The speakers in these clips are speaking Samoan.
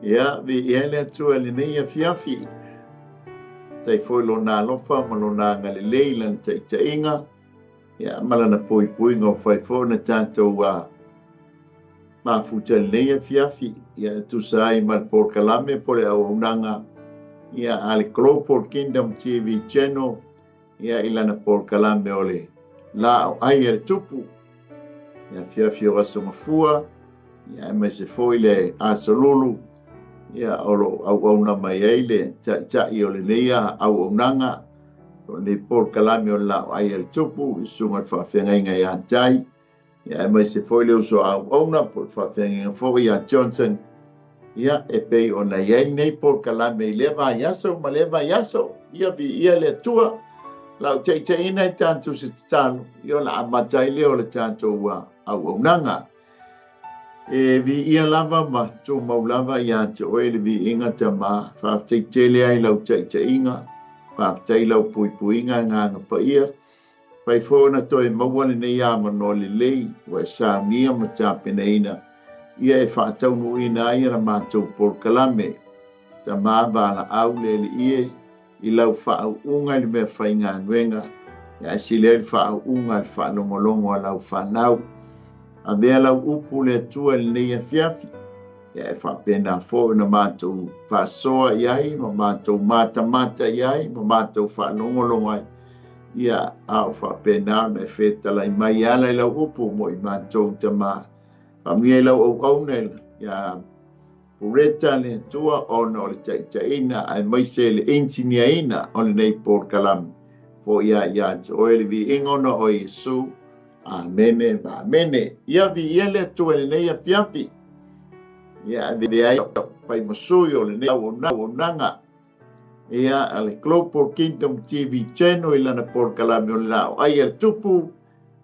Ia, viia le Atua i lenei afiafi. Faafetai foi i Lona alofa ma Lona agalelei i Lana taitaiga, ia, ma Lana puipuiga ua fai foi ona tatou mafuta i lenei afiafi, ia, e tusa ai ma le polokalame po o le auaunaga, ia, a le Global Kingdom TV Channel, ia, i lana polokalame o le Laau Ai a le Tupu, le afiafi o Aso Gafua, ia, aemaise foi le Aso Lulu, ia, o lo o auauna mai ai le taitai o lenei auaunaga, o lenei polokalame o le Laau Ai a le Tupu, le Susuga i le Faafeagaiga ia Tai, ia, aemaise foi le uso a auauna po o le faafeagaiga foi ia Johnson, ia, e pei ona i ai lenei polokalame i lea vaiaso ma lea vaiaso. Ia viia le Atua, lau taitaiina i tatou se tatalo, ia ona amata ai lea o le tatou auaunaga. E viia lava ma tumau lava ia te oe le viiga Tama, faafetai tele ai lau taitaiga, faafetai lau puipuiga e agaga paia, fai foi ona toe maua lenei avanoa lelei ua e saunia ma tapenaina, ia e faataunuuina ai la matou polokalame. Tama valaau le Alii e i lau faauuga i le mea faigaluega, ia e sili ai le faauuga i le faalogologo a lau fanau. Avea lau upu le Atua i lenei afiafi, ia e faapena foi ona matou faasoa i ai, ma matou matamata i ai, ma matou faalogologo ai, ia a o faapena ona e fetalai mai e ala i lau upu mo i matou Tama. Faamanuia i lau auauna ia Pureta le Atua ona o le taitaiina aemaise le initiniaina o lenei polokalame. Foia ia te oe le viiga ona o Iesu. Amene ma amene. Ia viia le Atua i lenei afiafi. Ia avea ai fai ma sui o lenei auaunaga, ia, a le Global Kingdom TV Channel i lana polokalame o le Laau Ai a le Tupu,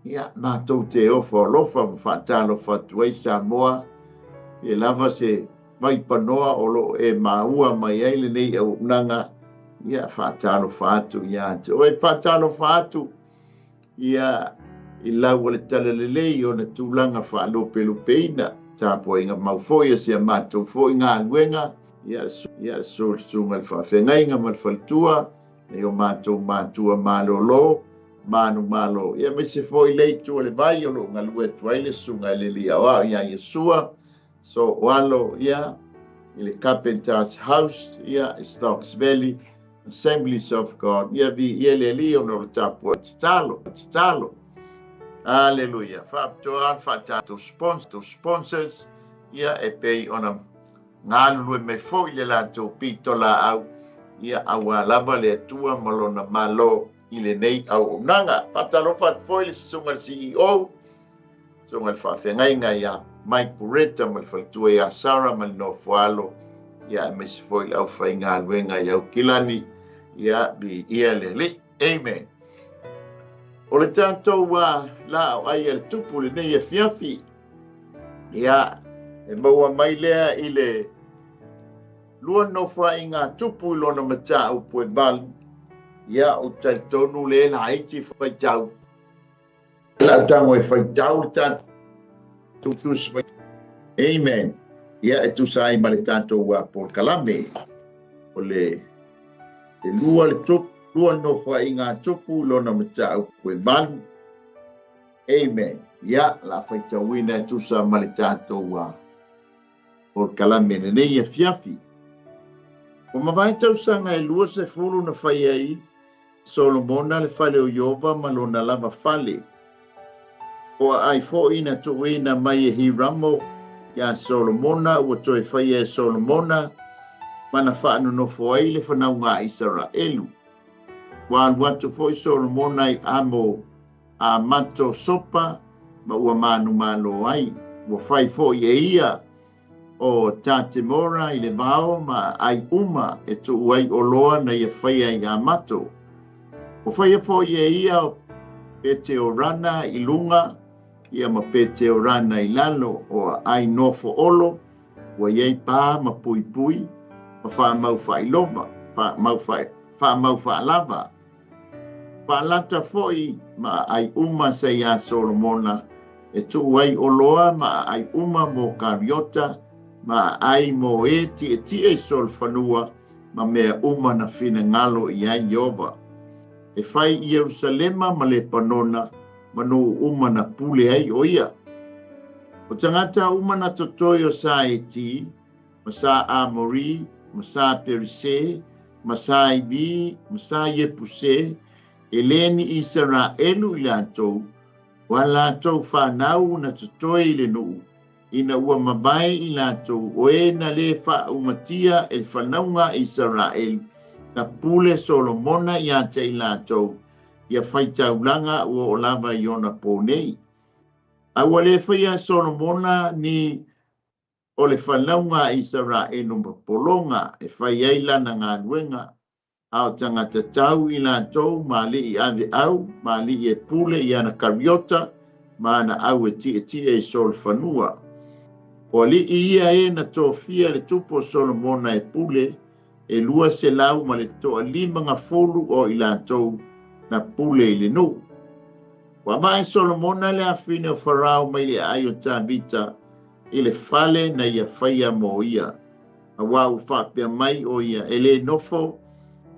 ia, matou te ofo alofa ma faatalofa atu ai Samoa, e lava se vaipanoa o lo o e maua mai ai lenei auaunaga, ia, faatalofa atu ia te oe, faatalofa atu, ia, i lau o le talalelei o na tulaga faalopelopeina, tapuaiga mau foi a si a matou foi galuega, ia, le susuga i le faafeagaiga ma le faletua, nai o matou matua malolo, manumalo, ia aemaise foi le itu o le vai o lo o galue atu ai le susuga i le Alii Aoao ia Iesua, so o alo, ia, i le Carpenter's House, ia, i Stocks Valley, Assemblies of God, ia viia le Alii ona o le tapuai tatalo, tatalo. Aleluia. Faapitoa le faatatou sponsors, ia, e pei ona galulue mai foi le latou pito laau, ia, aua lava le Atua ma lona Malo i lenei auaunaga. Faatalofa atu foi le susuga i le CEO, susuga i le faafeagaiga ia Mike Pureta ma le faletua ia Sarah ma le nofoalo, ia, aemaise foi le aufaigaluega i Aukilani, ia, viia le Alii. Amen. O le tatou laau ai a le Tupu lenei afiafi, ia, e maua mai lea i le lua nofoaiga Tupu i lona mataupu e 8, ia, o talitonu le laiti faitau. Lau tango e faitau le tatou tusi. Amen. Ia, e tusa ai ma le tatou polokalame. O le lua le tupu, lua nofoaiga Tupu i lona mataupu e 8. Amen. Ia, la faitauina e tusa ma le tatou polokalame lenei afiafi. O mavae tausaga e 20 na fai ai Solomona le fale o Ioba ma lona lava fale. O aai foi na tuuina mai e Hiramo ia Solomona ua toe faia e Solomona ma na faanonofo ai le fanauga a Isaraelu. Ua alu atu foi Solomona i Amo a Mato Sopa ma ua manumalo ai. Ua fai foi e ia o Tatemora i le vao ma aai uma e tuu ai oloa na ia faia i Amato. Ua faia foi e ia o Peteorana i lunga, ia ma Peteorana i lalo o aai nofo olo, ua iai pā ma puipui, ma whaamau whailova, whaamau whaalava. Whaalata foi ma aai uma sa ia Solomona, e tuu ai oloa ma aai uma mo kariota, ma aai mo e ti'eti'e i solofanua ma mea uma na finagalo i ai Ieova, e fai i Ierusalema ma Lepanona ma nu'u uma na pule ai o ia. O tagata uma na totoe o sa Eti, ma sa Amori, ma sa Perise, ma sa Ivi, ma sa Iepuse, e lē ni Isaraelu i latou, o a latou fanau na totoe i le nu'u, ina ua mavae i latou o e na lē faaumatia e le fanauga a Isaraelu, na pule Solomona iā te i latou, ia faitaulaga ua oo lava i ona pō nei. A ua lē faia e Solomona ni o le fanauga a Isaraelu ma pologa e fai ai lana galuega, a o tagata tau i latou ma ali'i ave'au ma ali'i e pule i ana kariota ma ana au e ti'eti'e i solofanua. O ali'i ia e na tofia e le tupu o Solomona e pule, e 250 o i latou na pule i le nu'u. Ua avae Solomona le afine o Farao mai le aai o Tavita i le fale na ia faia mo ia, auā ua faapea mai o ia, E lē nofo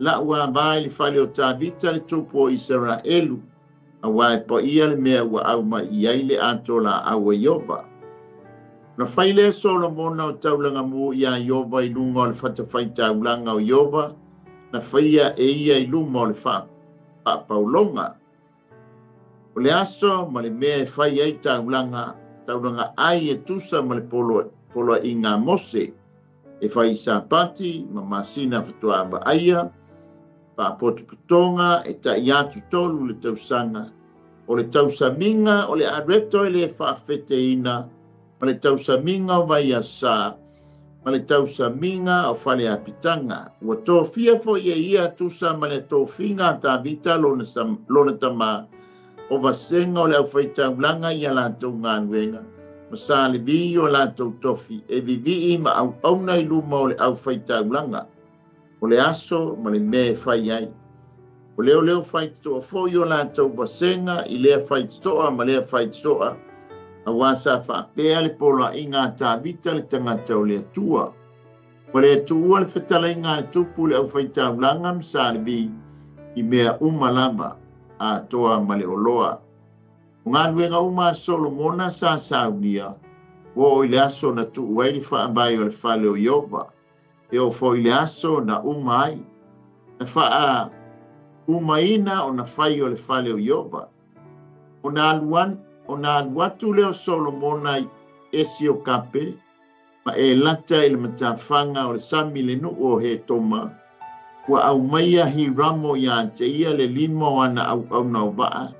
la'u avā i le fale o Tavita le tupu o Isaraelu, auā e paia le mea ua aumai i ai le ato laau a Ieova. Ona fai lea Solomona o taulaga mu iā Ieova i luga o le fatafaitaulaga o Ieova na faia e ia i luma o le faapauloga. O le aso ma le mea e fai ai taulaga, taulaga ai e tusa ma le poloaiga a Mose, e fai i Sapati ma masina faatoa vaaia, faapotopotoga e ta'i atu tolu le tausaga, o le tausamiga o le areto e lē faafeteina, ma le tausamiga o vaiasā, ma le tausamiga o faleapitaga. Ua tofia fo'i e ia tusa ma le tofiga a Tavita lona tamā, o vasega o le aufaitaulaga i a latou galuega, ma sa Levi i o latou tofi, e vivi'i ma auauna i luma o le aufaitaulaga, o le aso ma le mea e fai ai. O leoleo faitotoa foi o latou vasega i lea faitotoa ma lea faitotoa, auā sa faapea le poloaiga a Tavita le tagata o le Atua. Ua le tuua le fetalaiga a le tupu i le aufaitaulaga ma sa Levi i mea uma lava, atoa ma le oloa. O galuega uma a Solomona sa saunia, ua oo i le aso na tuu ai le faavae o le fale o Ieova, e oo foi i le aso na uma ai, na faaaumaina ona fai o le fale o Ieova. Ona alu atu lea o Solomona i Esiokape ma Elata i le matafaga o le sami i le nu'u o Hetoma, ua aumaia Hiramo iā te ia le lima o ana auauna o va'a,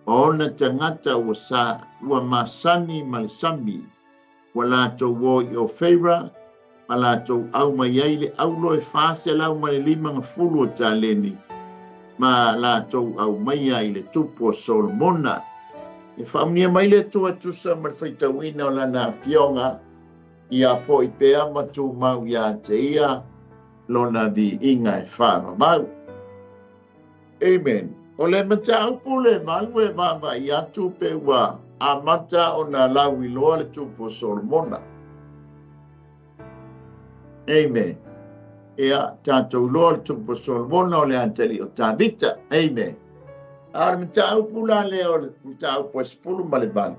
ma ona tagata ua sa ua masani ma le sami, ua latou o i Ofeira, ma latou aumai ai le aulo e 450 o taleni, ma latou aumaia i le tupu o Solomona. E faaunia mai le Atua tusa ma le faitauina o lana afioga, ia fo'i pea ma tumau iā te ia lona viiga e faavavau. Amen. O le mataupu le valu e vaavaai atu pe ua amata ona lauiloa le tupu o Solomona. Amen. Ia, tatou iloa le tupu o Solomona o le atalii o Tavita. Amen. A o le mataupu la lea o le mataupu e 18.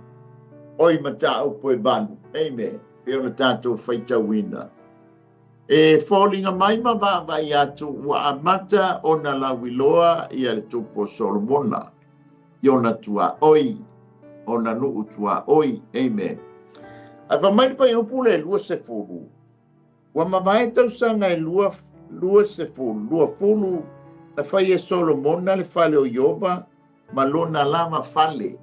Oi mataupu e 8. Amen. Pe ona tatou faitauina. E foliga mai ma vaavaai atu ua amata ona lauiloa ia le tupu o Solomona i ona tuaoi, ona nu'u tuaoi. Amen. Ae fai mai le fuaiupu le 20, ua mavae tausaga e 20 na fai e Solomona le fale o Ieova ma lona lava fale.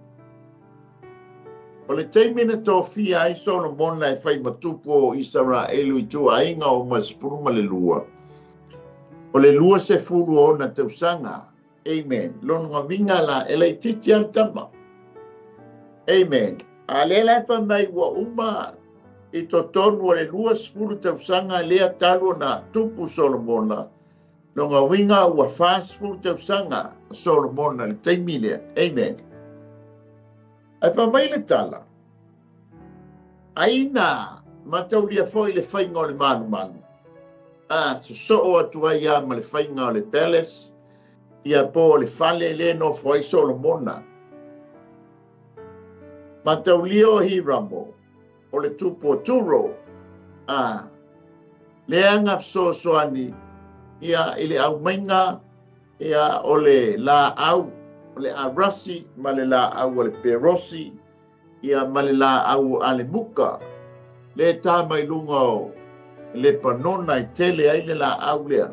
O le taimi na tofia ai Solomona e fai ma tupu o Isaraelu i ituaiga uma e 12, o le 20 o ona tausaga. Amen. Lona uiga la, e laitiiti lava le tama. Amen. A lea la e fai mai ua uma i totonu o le 20 tausaga lea talu ona tupu Solomona, lona uiga ua 40 tausaga o Solomona i le taimi lea. Amen. Ae fai mai le tala, ai na mataulia foi le faiga o le malumalu. A sosoo atu ai ia ma le faiga o le palace, ia po o le fale le nofo ai Solomona. Mataulia o Hiramo, o le tupu o Turo, a leaga fesoasoani ia i le aumaiga ia o le laau o le arasi ma le laau o le perosi ia ma le laau a le muka le tā mai luga o Lepanona e tele ai le laau lea.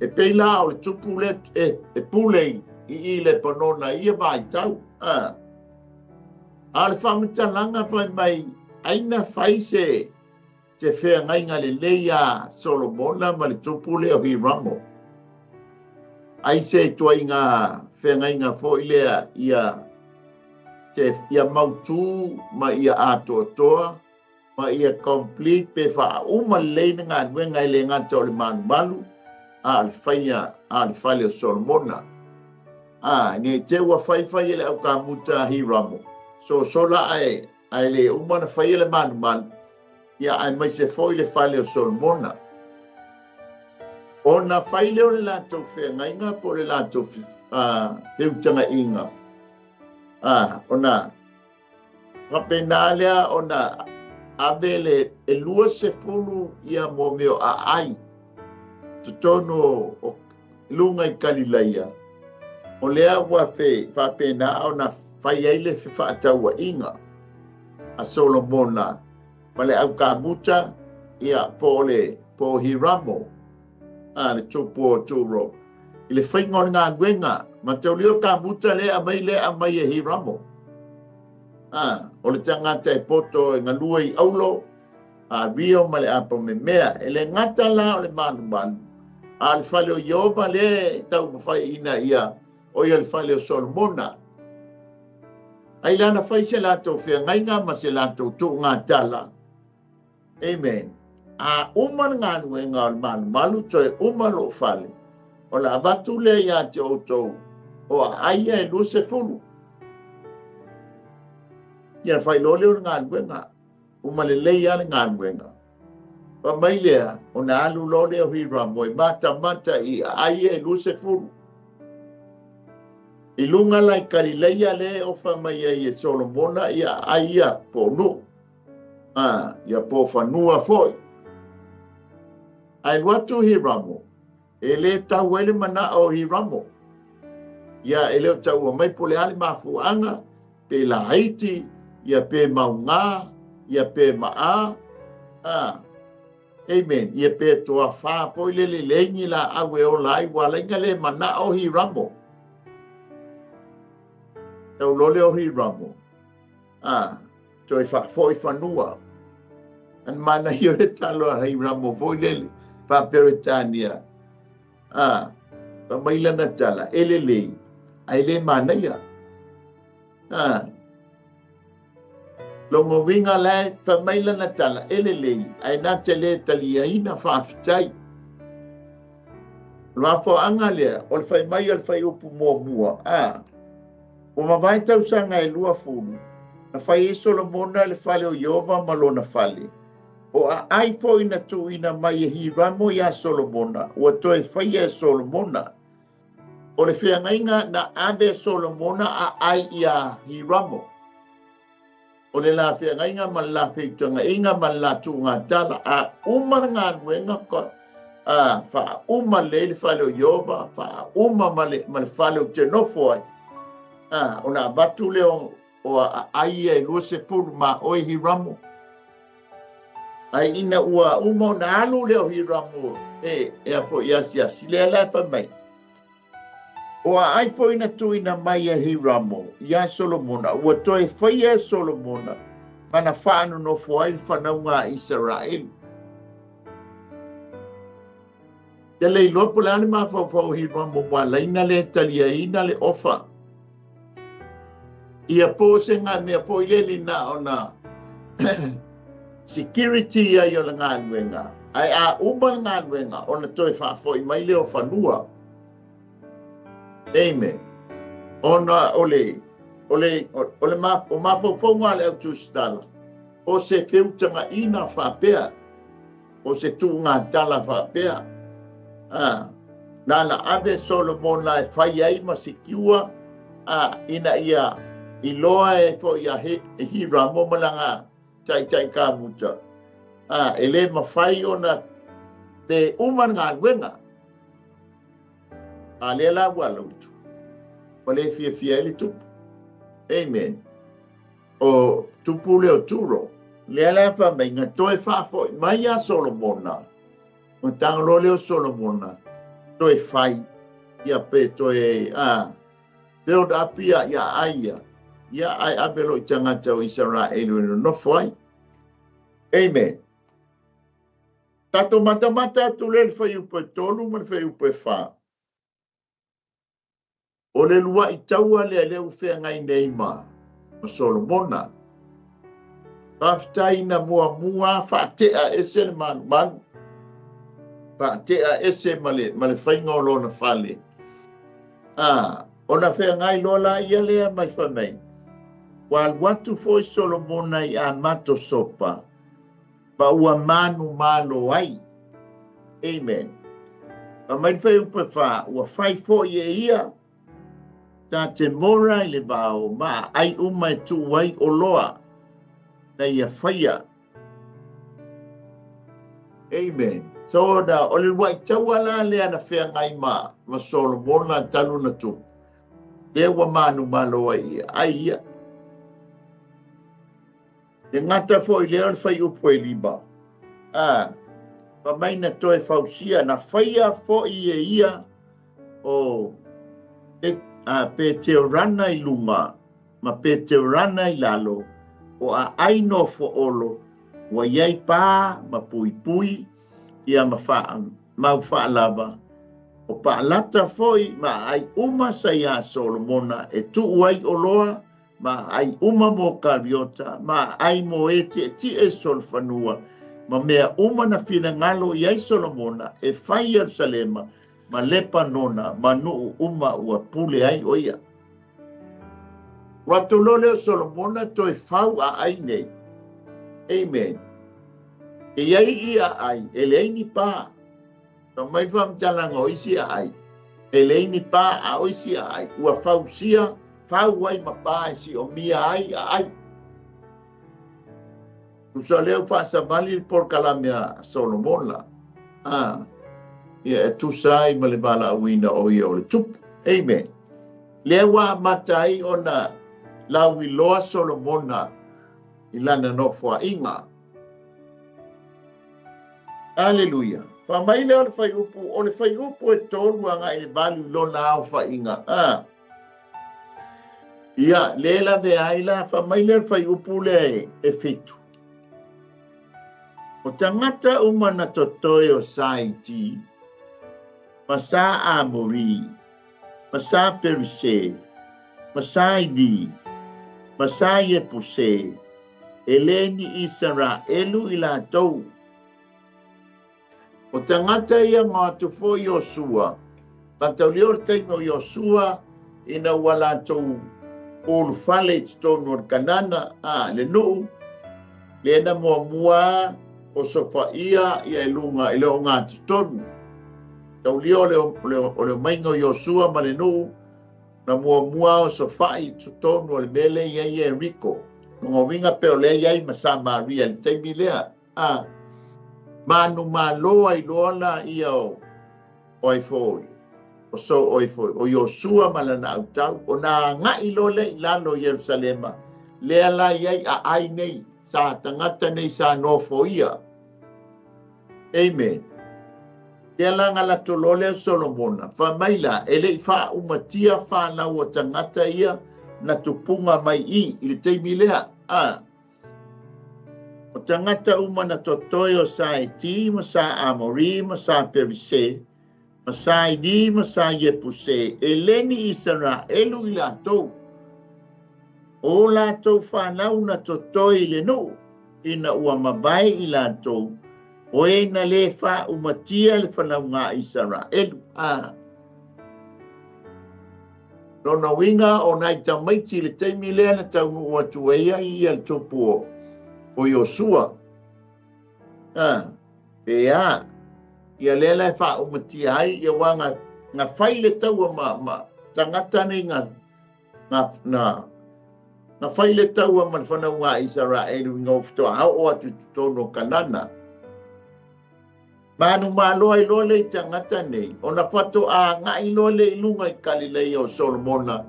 E pei la o le tupu le e pule i Lepanona ia vaitau. A le faamatalaga fai mai aina fai se te feagaiga lelei a Solomona ma le tupu lea o Hiramo. Ai se tuaiga feagaiga foi lea ia te ia mautu ma ia atoatoa ma ia complete pe faauma lelei le galuega e le gata o le malumalu a le faia a le fale o Solomona. A nei te ua faifai e le aukamuta a Hiramo. So sola ae ae le uma na faia le malumalu ia ae mai se foi le fale o Solomona. Ona fai lea o le latou feagaiga po o le latou feutagaiga. Ona faapena lea ona ave le e 20 ia mo mea o aai totonu o luga i Kalilaia. O lea ua faapena ona fai ai le fefaatauaiga a Solomona ma le aukamuta ia po o le po o Hiramo a le tupu o Turo i le faiga o le galuega mataulia o kamuta lea aumai e Hiramo. O le tagata e poto e galue i aulo a rio ma le apamemea e le gata la o le malumalu a le fale o Ieova lea e taumafaiina ia o ia le fale o Solomona. Ai lana fai se latou feagaiga ma se latou tuugatala. Amen. A uma le galuega o le malumalu toe uma lou fale o le avatu lea ia te outou o aai e 20. Ia fai loa lea o le galuega uma lelei a le galuega. Fa mai lea ona alu loa lea o Hiramo e matamata i aai e 20. I luga la i Kalileia le ofa mai ai e Solomona ia aai ia po nuu. Ia po fanua foi. Ae alu atu Hiramo, e le tau ai le manao o Hiramo. Ia e le o taua mai po o le a le mafuaaga, pe laiti, ia pe mauga, ia pe maa. Amen. Ia pe toa whā foi le le lengi la awe o lai ua lainga le manao Hiramo. Tau lole o Hiramo. Toe faafoi fanua. An mana i o le talo a Hiramo foi lele. Faaperetania. Pa mai lana tala. E lelei. Ai le manaia. Longo winga lae fa mai lana tala. E lelei. Ai nā te le taliaina faafetai. O le mafuaaga lea, o le fai mai o le fai upu muamua. Ua mavae tausaga e 20, na fai ai Solomona le fale o Ieova ma lona fale. O aai foi na tuuina mai e Hiramo ia Solomona, ua toe faia e Solomona. O le feagaiga na ave e Solomona aai ia Hiramo. O le la feagaiga ma le la feutagaiga ma le la tuugatala. A uma le galuega faauma lelei le fale o Ieova, faauma ma le fale o te nofo ai. Ona avatu lea o aai ia e 20 ma oe Hiramo. Ai ina ua uma ona alu lea o Hiramo e a foi asiasi lea la e fai mai. O aai foi na tuuina mai e Hiramo ia Solomona, ua toe faia e Solomona ma na faanonofo ai le fanauga a Isaraelu. Te le iloa po o le a le mafaufau o Hiramo ua laina le taliaina le ofa. Ia po se ngā mea foi le lina ona security ai o le galuega. Ai a uma le galuega ona toe faafoi mai lea o fanua. Amen. Ona o le o mafaufauga a le autusitala. O se feutagaina faapea, o se tuugatala faapea. Na na ave Solomona e fai ai ma sikiua ina ia iloa e foi a Hiramo ma lana taitai kamuta. E le mafai ona te uma le galuega. A lea la ua lautu. Ua le fiafia ai le tupu. Amen. O tupu le o Turo. Lea la fai mai na toe faafoi mai ia Solomona. O tagaloa lea o Solomona. Toe fai. Ia pe toe build up ia ai ia. Ia ai ave loa i tagata o Isaraelu e nonofo ai. Amen. Tatou matamata atu lea i le fuaiupu e 3 ma le fuaiupu e 4. O le lua'i taua lea lea ua feagai nei ma Solomona. Faafetai na muamua faate'a ese le malumalu. Faate'a ese ma le faiga o lona fale. Ona feagai loa la ia lea mai fai mai. Ua alu atu foi Solomona i Amato Sopa, ma ua manumalo ai. Amen. Fai mai le fuaiupu e 4, ua fai foi e ia ta te mora i le vao ma aai uma e tuu ai oloa na ia faia. Amen. So na o le lua'i taua la lea na feagai ma Solomona talu na tupu. Lea ua manumalo ai ia ai ia. Le gata foi lea o le fuaiupu e 5. Fai mai na toe fausia, na faia foi e ia o Peteorana i luga ma Peteorana i lalo, o aai nofo olo, ua iai pā ma puipui, ia ma mau faalava, o paalata foi ma aai uma sa ia Solomona e tuu ai oloa, ma aai uma mo kariota, ma aai mo e tietie solofanua, ma mea uma na finagalo i ai Solomona e fai Ierusalema, ma Lepanona, ma nuu uma ua pule ai o ia. Ua atu loa lea o Solomona toe fau aai nei. Amen. E iai i aai, e leai ni pā. Fai mai faamatalaga o isi aai, e leai ni pā a o isi aai. Ua fausia, fau ai ma pā e siomia ai aai. Tusa lea ua faasavali le polokalame a Solomona. Ia e tusa ai ma le valaauina o ia o le tupu. Amen. Lea ua amata ai ona lauiloa Solomona i lana nofoa'iga. Aleluia. Fai mai lea o le fuaiupu e 3 aga'i le 8 i lona aofa'iga. Ia, le lavea ai la, fai mai lea o le fuaiupu lea e 7. O tagata uma na totoe o sa Iti, ma sa Amori, ma sa Perise, ma sa Ivi, ma sa Iepuse, e le ni Isaraelu i latou. O tagata ia nga atu foi Iosua, mataulia o le taimi o Iosua, ina ua latou ulufale i totonu o le Kanana, le nuu, lea na muamua o sofaia ia i luga i le ogatotonu. Taulia o le omaiga o Iosua ma le nuu, na muamua o sofa'i i totonu o le mea lea i ai Ieriko. Lona uiga pe o lea i ai ma Samaria i le taimi lea. Manumalo ai loa la ia o ai foi, o so oi foi, o Iosua ma lana autau, o na aga'i loa lea i lalo i Ierusalema, lea la i ai aai nei, sa tagata nei sa nofoia. Amen. Lea la galato loa lea Solomona, fai mai la, e le'i faaumatia fanau o tagata ia na tupuga mai i le taimi lea. O tagata uma na totoe o sa Iti, ma sa Amori, ma sa Perise, ma sa Ivi, ma sa Iepuse, e le ni Isaraelu i latou. O latou fanau na totoe i le nuu, ina ua mavae i latou, o e na le faaumatia le fanauga a Isaraelu. Lona uiga o nai tamaiti i le taimi lea na taunuu atu ai ai ia le tupu O Iosua. A, pe a, ia lea la e faaumatia ai, ia ua na fai le taua ma tagata nei na, na, na fai le taua ma le fanauga a Isaraelu ina ua faatoa oo atu i totonu o Kanana. Manumalo ai loa le i tagata nei, ona faatoa agai loa le i luga i Kalileia o Solomona,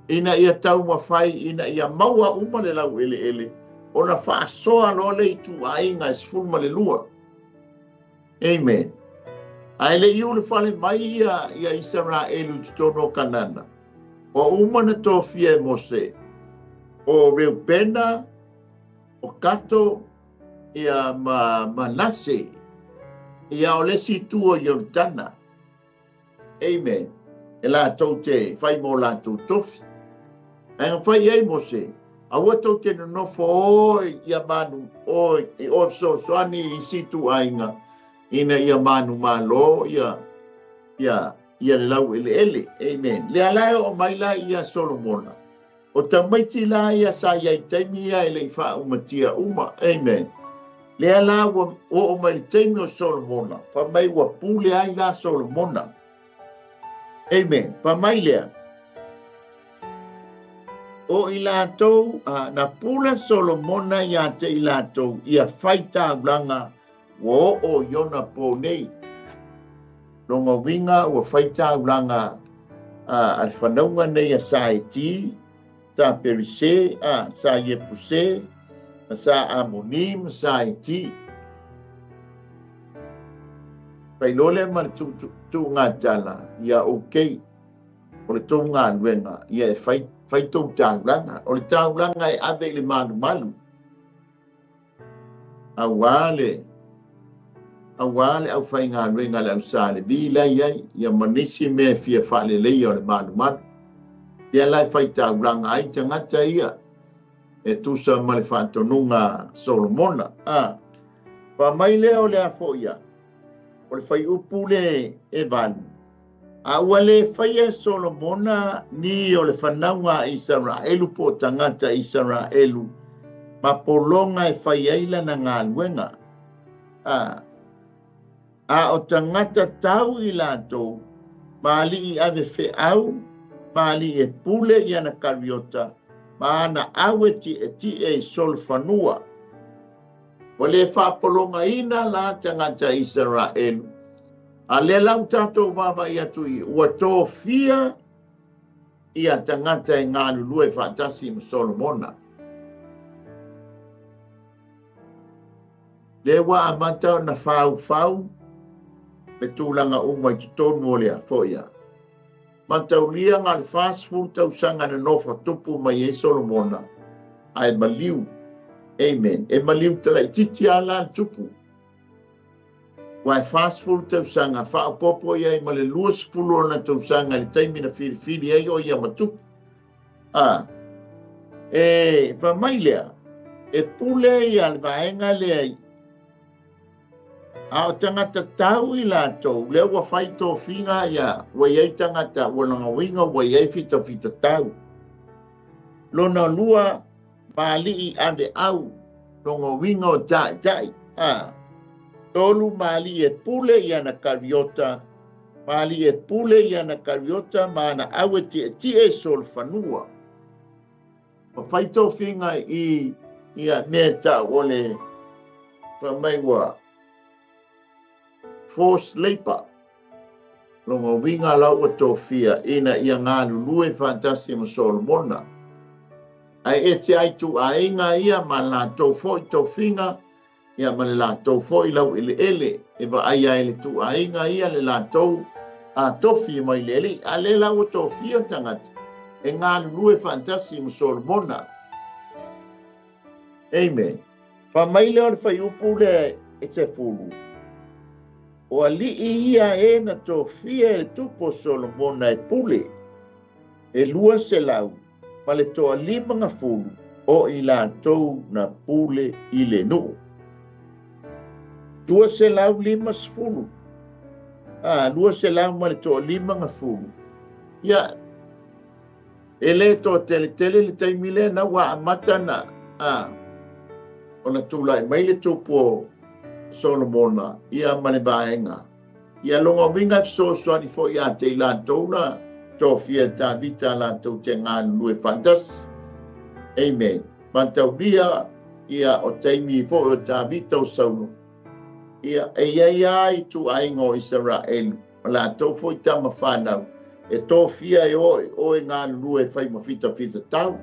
ina ia taumafai, ina ia maua uma le laueleele, ona faasoa loa le ituaiga e 12. Amen. Ae le i ulufale mai ia Isaraelu i totonu o Kanana, ua uma na tofia e Mose, o Reupena, o Kato, ia ma Manase, ia o le isi itu o Ioritana. Amen. E latou te fai mo latou tofi. Ae na fai ai Mose, aua tou te nonofo oe ia manu, oe, i oe fesoasoani i isi ituaiga, ina ia manumalo ia, ia, ia le laueleele. Amen. Lea la e oo mai la ia Solomona. O tamaiti la ia sa i ai taimi ia e le i faaumatia uma. Amen. Lea la ua oo mai le taimi o Solomona, fai mai ua pule ai la Solomona. Amen. Fai mai lea, o i latou, na pule Solomona ia te i latou, ia fai taulaga ua oo i ona pō nei. Lona uiga ua fai taulaga a le fanauga nei a Sa Eti, Sa Perise, Sa Iepuse, ma Sa Amoni, ma Sa Eti. Fai loa lea ma le tuugatala, ia okay, o le tou galuega, ia e fai, fai tou taulaga. O le taulaga e ave i le malumalu, Aua le aua le aufaigaluega a le au Sa Levi la e i ai, ia ma nisi mea e fia faaleleia o le malumalu. Lea la e faitaulaga ai tagata ia e tusa ma le faatonuga a Solomona. A, fai mai lea o le a foi ia, o le fuaiupu le e 8, A ua le faia e Solomona ni o le fanauga a Isaraelu po o tagata Isaraelu ma pologa e fai ai lana galuega, a, a o tagata tau i latou, ma alii ave feau, ma alii e pule i ana kariota, ma ana au e tietie i solofanua. Ua le faapologaina la tagata Isaraelu. A lea la ua tatou vaavaai atu i ua tofia ia tagata e galulue faatasi ma Solomona. Lea ua amata ona faufau le tulaga uma i totonu o le foi ia. Mataulia na o le 40 tausaga na nofo tupu mai ai Solomona, ae maliu. Amen. E maliu talaititi lava la le tupu. Ua e 40 tausaga, faaopoopo i ai ma le 20 ona tausaga i le taimi na filifili ai o ia ma tupu. A, e fai mai lea, e pule ia le vaega lea i A o tagata tau i latou, lea ua fai tofiga ia, ua i ai tagata, ua lona uiga ua i ai fitafita tau. Lona lua, ma alii ave au, lona uiga o taitai. A. Tolu, ma alii e pule i ana kariota, ma alii e pule i ana kariota ma ana au e tietie i solofanua. Ua fai tofiga i ia mea e tau o le fai mai ua forced labour. Lona uiga la ua tofia ina ia galulue faatasi ma Solomona. Ae ese ai ituaiga ia ma latou foi tofiga ia ma le latou foi laueleele e vaaia ai le ituaiga ia le latou tofi mai le Alii. A lea la ua tofia tagata e galulue faatasi ma Solomona. Amen. Fai mai lea o le fuaiupu lea e 10. O alii ia e na tofia e le tupu o Solomona e pule, e 250 o i latou na pule i le nuu. 250. A, 250. Ia, e le toateletele le taimi lea na ua amata na, a, Ona tulai mai le tupu o Solomona ia ma le vaega. Ia lona uiga e fesoasoani foi ia te i latou na tofia e Tavita latou te galulue faatasi. Amen. Mataulia ia o taimi foi o Tavita o Saulo. Ia e iai lava ituaiga o Isaraelu ma latou foi tama fanau e tofia e o e galulue e fai ma fitafitatau.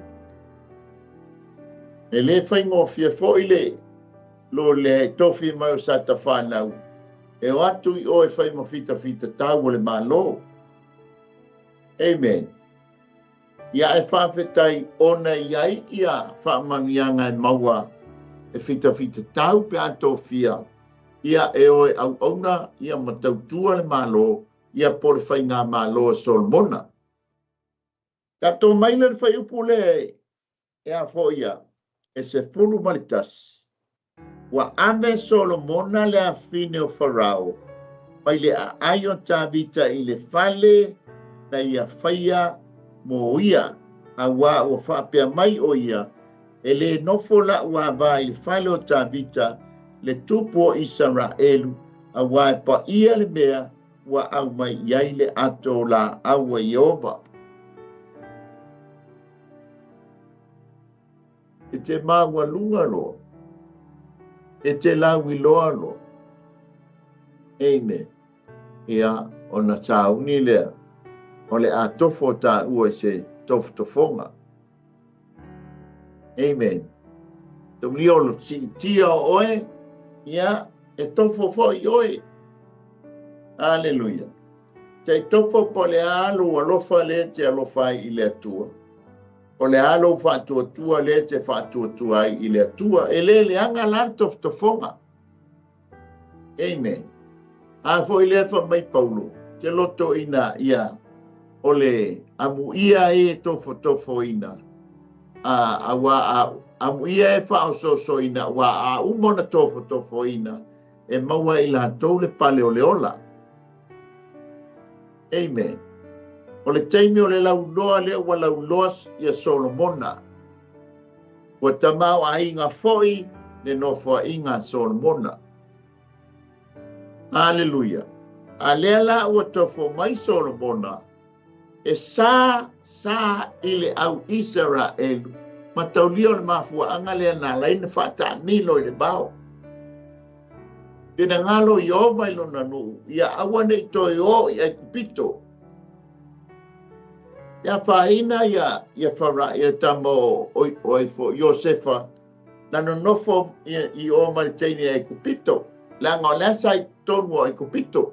E le faigofie foi le lo le tofi mai o sa fanau e o atu i o e fai ma fitafitatau o le Malo. Amen. Ia e faafetai ona iai ia faamanuiaga e maua e fitafitatau pe a tofia ia e o e auauna ia ma tautua le Malo ia po le faigamalo a Solomona. Tatou mai le fuaiupu le e a foi ia e 11. Ua ave Solomona le afine o Farao mai le aai o Tavita i le fale na ia faia mo ia, auā ua faapea mai o ia, e le nofo la'u avā i le fale o Tavita le tupu o Isaraelu, auā e paia le mea ua aumai i ai le ato o laau a Ieova. E te maualuga loa, e te lauiloa loa. Amen. Ia, ona sauni lea, o le a tofo tāua i se tofotofoga. Amen. Taulia o lo siitia o oe, ia, e tofo foi oe. Aleluia. Te tofo po le a lou alofa le te alofa ai i le Atua. O le a lou faatuatua le te faatuatua ai i le Atua. E le leaga la le tofotofoga. Amen. A foi lea fa mai Paulo, te loto ina ia o le amuia e tofotofoina. A ua a amuia e faaosoosoina ua a uma ona tofotofoina e maua i latou le pale o le ola. Amen. O le taimi o le lauloa lea ua lauloa ia Solomona. Ua tamao aiga foi le nofoaiga a Solomona. Aleluia. A lea la ua tofo mai Solomona e sa i le au Isaraelu mataulia o le mafuaaga lea na ala ai na faataamilo i le vao. Finagalo Ieova i lona nuu, ia aua nei toe o i Aikupito. Ia afaina ia Fara ia tama o ai fo Iosefa na nonofo i o ma le teine Aikupito. Leaga o le asa i totonu o Aikupito.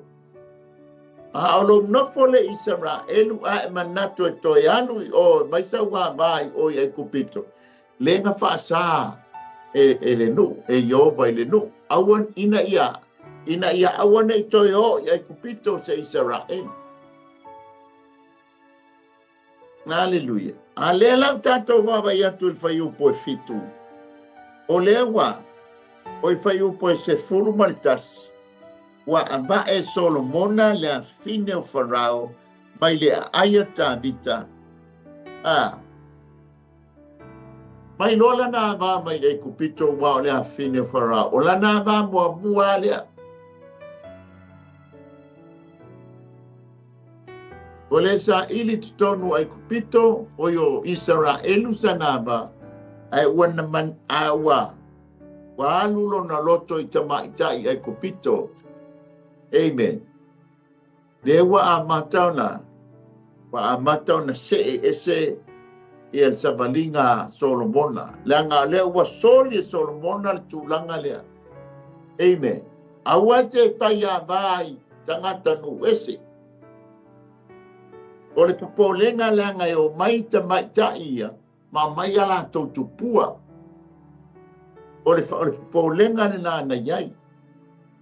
A o lou nofo le Isaraelu a e manatu e toe alu i o mai sau avā i o i Aikupito. Le na faasā e le nuu, e Ieova i le nuu. Aua ina ia aua nei toe o i Aikupito se Isaraelu. Aleluia. A lea lau tātou vaavaai atu i le fuaiupu e 7. O lea ua o i fuaiupu e 11. Ua avae Solomona le afine o Farao mai le aai a Tavita. A mai loa lana avā mai Aikupito ua o le afine o Farao. O lana avā muamua lea. O le saili totonu Aikupito o i Isaraelu sana avā, ae ua na man, a ua alu lona loto i tamaitai Aikupito. Amen. Le ua amata ona see ese ia le savaliga a Solomona. Leaga lea ua soli e Solomona le tulaga lea. Amen. Aua te taiavā i tagata nuu ese. O le popolega leaga e o mai tamaitai ia ma mai a latou tupua. O le popolega lena na iai.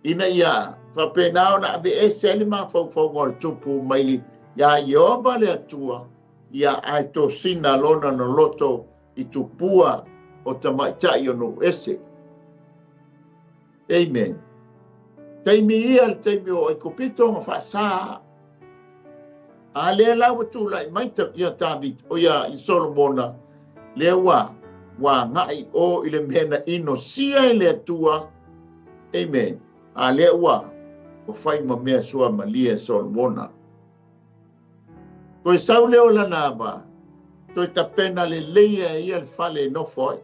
Ina ia faapena ona aveese ai le mafaufauga o le tupu mai ia Ieova le Atua, ia ae tosina lona na loto i tupua o tamaitai o nuu ese. Amen. Taimi ia le taimi o Aikupito ma faasā. A lea la ua tulai mai ia Tavita, o ia i Solomona, lea ua Ua agai o i le mea na inosia e le Atua. Amen. A lea ua fai ma mea suamalie e Solomona. Toe sau lea o lana ava, toe tapena lelei e ia le fale e nofo ai.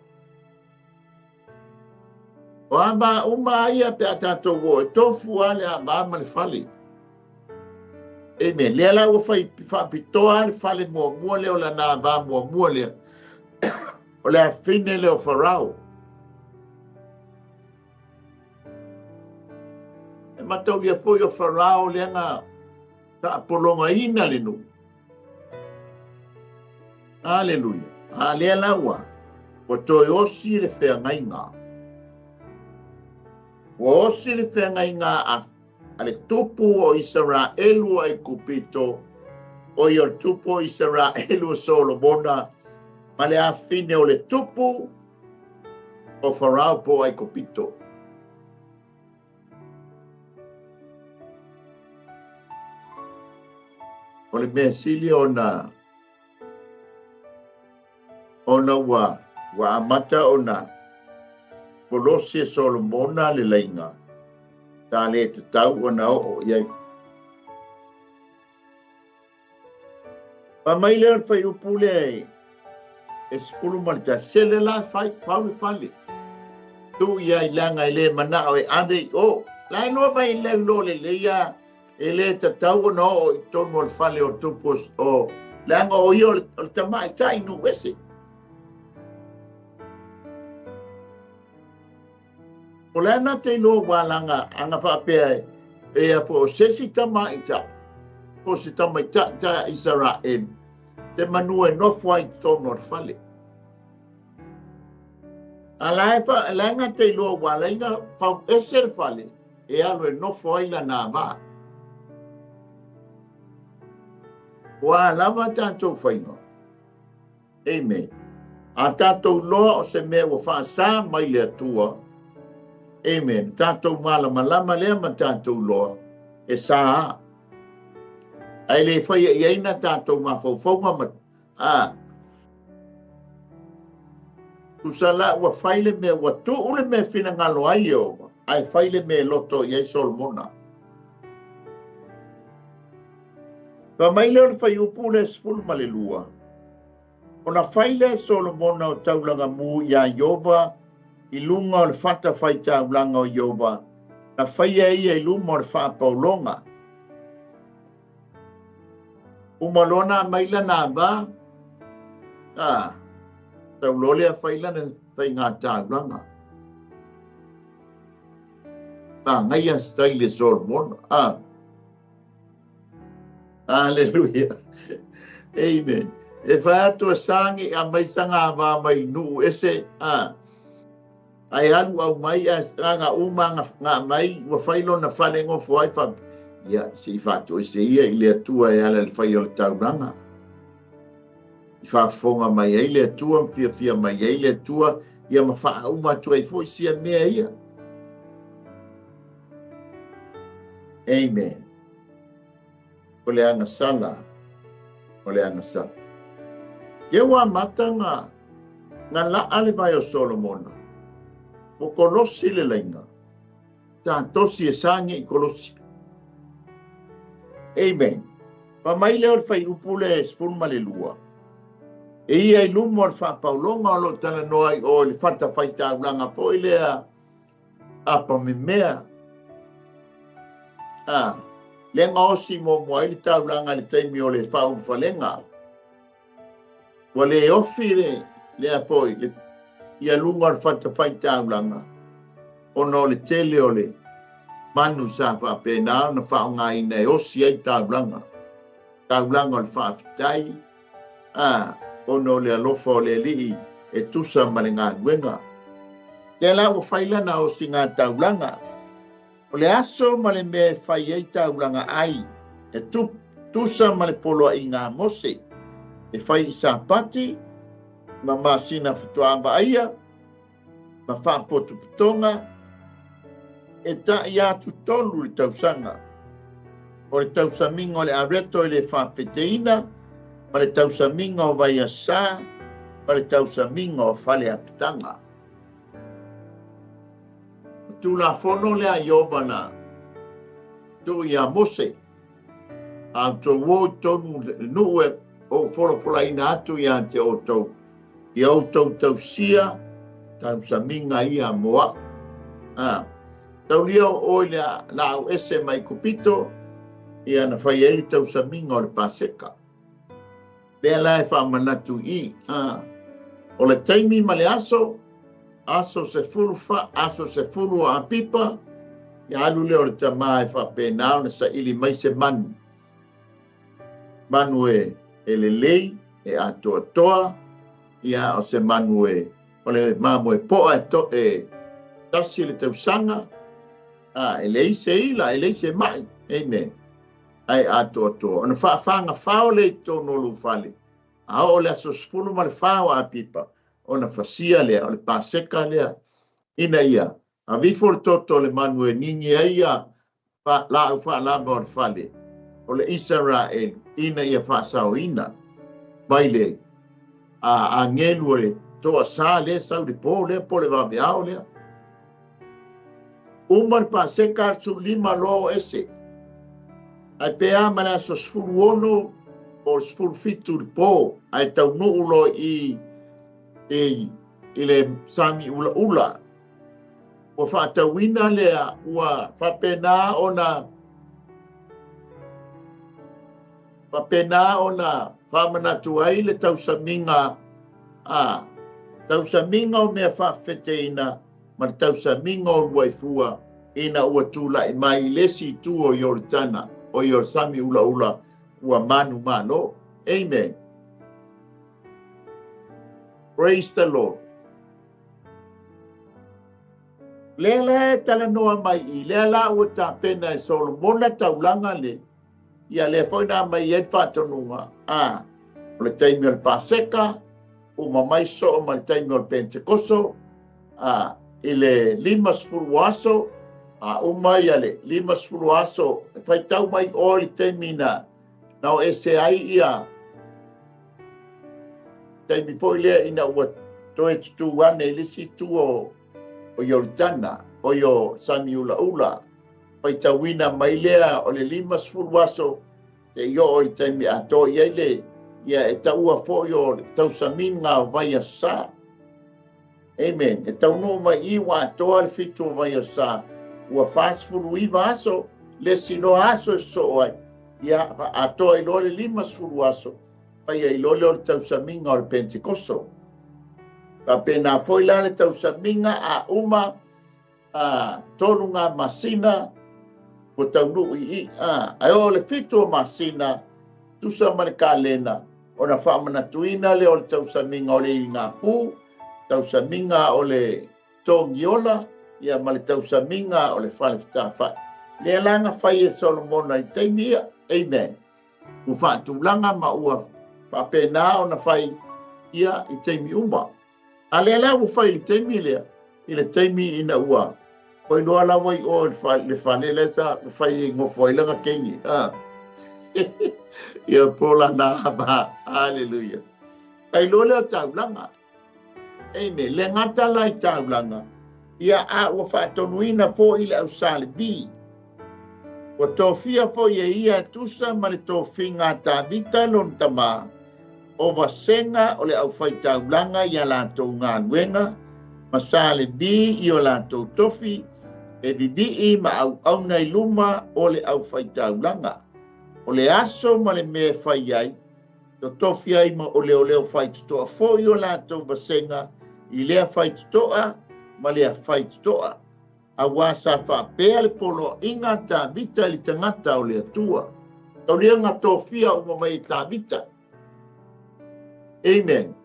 O ava uma ia pe a tatou o e tofu a le ava ma le fale. Amen. Lea la ua fai faapitoa le fale muamua lea o lana ava muamua lea. O le afine lea o Farao. E mataulia foi o Farao lea na taapologaina le nuu. Aleluia. A lea la ua toe osi le feagaiga. Ua osi le feagaiga a le tupu o Isaraelu o Aikupito, o ia o le tupu o Isaraelu o Solomona, ma le afine o le tupu o Farao po o Aikupito. O le mea sili ona ua amata ona kolosi e Solomona le laiga, ta le tatau ona oo i ai. Pa mai lea o le whaiupu lea e 11, sele la fai pau le fale. Tu ia i langa e le manao e ave i o. La e loa mai le lo le leia e le tatau ona oo i tonu o le fale o tupu o leaga o ia o le tamaitai nuu ese. O le ana te iloa ua langa anga faapea e a po o sesi tamaitai, po se tamaitai ta Israel, te manu e nofo ai tonu o le fale. A la e fa langa te iloa ua lainga pau ese le fale, e alo e nofo ai lana vā. Ua lava tātou whainga. Amen. A tātou loa o se mea ua whaasa mai le Atua. Amen. Tātou malamalama lea ma tātou loa e sa a. Ai le whaia i aina tātou mawhaufaunga ma a. Tusa la ua whai le mea, ua tuu le mea whina ngalo ai e owa. Ai whai le mea loto i ai Solomona. Pa mai leo le whai upu le 12. O na whai le Solomona o taulaga mu ia Iova, i lunga o le fata whai taulaga o Iova, na whaia ia i luma o le whaapaulonga. Umalona maila nā vā, a, taulole a whaila na whai ngā taulaga. Nā ngai a staile Solomona, a. Hallelujah. Amen. E whai atu a sangi a mai sanga a wā mai nuu ese, a. Ai alu au mai a ngā uma ngā mai, ua whailo na whale ngofo ai wha. Ia, se i whātu e se ia i le Atua e ala le whai o le tauranga. I whaafonga mai ai le Atua, mwhia mai ai le Atua, ia ma whaa uma atu ai fo sia mea ia. Amen. O le agasala, o le agasala. Ia ua mata ngā laa le vai o Solomona. O kolosi le lainga. Tā tosi e sangi i kolosi. Amen. Pa mai leo le whai upu le 12. E ia i lumo le whaapaulonga o lo tala noa i o le whata whai taulanga po i lea apa me mea. A, le ngā osi mō mua i le taulanga le taimi o le whaulwhalenga. Ua le ofi le lea foi le ia lunga o le whata whai taulanga. Ona o le tele o le manu sa whaapena na whaonga ina e osi ai taulanga. Taulanga o le whaawhitai. A, ona o le alofa o le alii e tusa ma le ngā nuenga. Te la ua whaila na osi ngā taulanga. O le aso ma le mea e whai ai taulanga ai. E tusa ma le poloa i ngā mose. E whai i sāpati, ma masina whatoamba aia, ma whaapotu putonga, e ta i atu tolu le tausanga. O le tausaminga o le areto i le whawheteina, ma le tausaminga o vai a sā, ma le tausamiga o fale apitaga. O Tulafono lea a Ieova na tuu iā Mose, a outou o i totonu o le nuu e ou folafolaina atu ia te outou, ia outou tausia tausamiga ia mo au. A, taulia o oe le laau ese mai Kupito, ia na fai ai le tausamiga o le Paseka. Lea la e faamanatu i, a, o le taimi ma le aso, aso 14, aso 10 o Apipa, ia alu lea o le tamā e faapena ona saili mai se manu. Manu e lelei, e atoatoa, ia o se manu e, o le mamoe poa e to, e tasi le tausaga, a, e leai se ila, e leai se mai, amen, ae atoatoa. Ona faafagafao lea i totonu o lou fale, a oo le aso 14 o Apipa, ona fasia lea, o le Paseka lea, ina ia avifo le toto o le manu e nini ai ia laau faalava o le fale o le Isaraelu, ina ia faasaoina mai le agelu o le toasā lea sau le pō lea po le vaveao lea. Uma le Paseka a le 15 loa o ese. Ae pe a ma le aso 16 po o le 17 le pō, ae taunuu loa i le sami ulaula. Ua faatauina lea, ua faapena ona faamanatu ai le tausamiga, a tausamiga o mea faafeteina ma le tausamiga o luaifua ina ua tulai mai i le isi itu o Ioritana, o i o le sami ulaula ua manu malo. Amen. Praise the Lord. Lea la e talanoa mai i, lea la ua tapena e Solomona taulaga le, ia lea foi na mai ai le faatonuga, a, o le taimi o le Paseka, uma mai soo ma le taimi o le Pentekoso, a, i le 50 aso, a uma ia le 50 aso, e faitau mai oe le taimi na o ese ai ia, taimi foi lea ina ua toe tutu ane i le isi itu o Ioritana, o i o sami ulaula, faitauina mai lea o le 50 aso, te i oo i le taimi atoa i ai le, ia e taua foi o le tausamiga o vaiasa. Amen. E taunuu mai i ua atoa le 7 o vaiasa, ua 49 aso, le isi loa aso e sosoo ai, ia atoa i loa le 50 aso, faia i loa lea o le tausamiga o le Pentekoso. Faapena foi la le tausamiga a uma a 3 ngā masina ua taunuu i i, ae oo le 7 o masina, tusa ma le kalena, ona faamanatuina lea o le tausamiga o le iligapū, tausamiga o le togiola, ia ma le tausamiga o le fale fetafai. Lea la na fai e Solomona i taimi ia. Amen. Ua faatulaga ma ua faapena ona fai ia i taimi uma. A lea la ua fai i le taimi lea, i le taimi ina ua oi loa lava i o le fale lea sa fai e ngofo ai langa keini. Ia pola na ba. Hallelujah. Ai loa lea taulaga. Amen. Le gata la i taulaga, ia a ua faatonuina foi le au Salevi. Ua tofia foi e ia tusa ma le tofiga a Tavita lona tamā, o vasega o le aufaitaulaga ia latou galuega, ma Salevi i o latou tofi, e vivii ma auauna i luma o le aufaitaulaga. O le aso ma le mea e fai ai, totofi ai ma o leoleo faitotoa foi o latou vasega i lea faitotoa ma lea faitotoa. Auā sa faapea le poloaiga a Tavita i le tagata o le Atua. Tauliaga tofia uma mai e Tavita. Amen.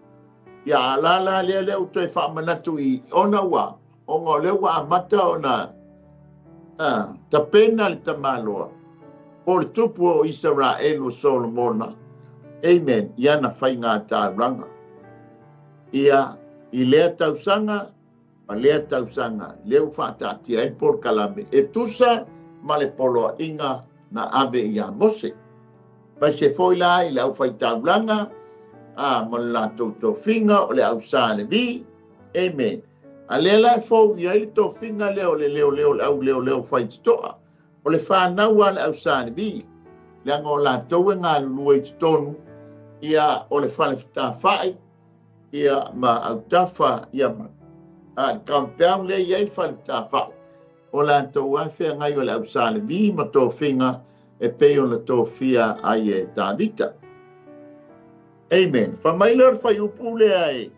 Ia a la lea lea ua toe faamanatu i ona ua, ona o lea ua amata ona tapena le tamaloa po le tupu o Isaraelu o Solomona. Amen. Ia na faiga taulaga. Ia i lea tausaga, ma lea tausaga, lea ua faataatia ai le polokalame e tusa ma le poloaiga na ave iā Mose. Mai se foi la i le aufaitaulaga, a ma le latou tofiga o le au Sa Levi. Amen. A lea la e fou i ai le tofiga lea o le leoleo, le au leoleo faitotoa, o le fanau a le au Sa Levi, leaga o latou e galulue i totonu ia o le fale fetafai ia ma autafa ia ma a le compound lea i ai le fale fetafai, o latou a feagai o le au Sa Levi ma tofiga e pei ona tofia ai e Tavita. Amen. Fa mai lea o le fuaiupu lea e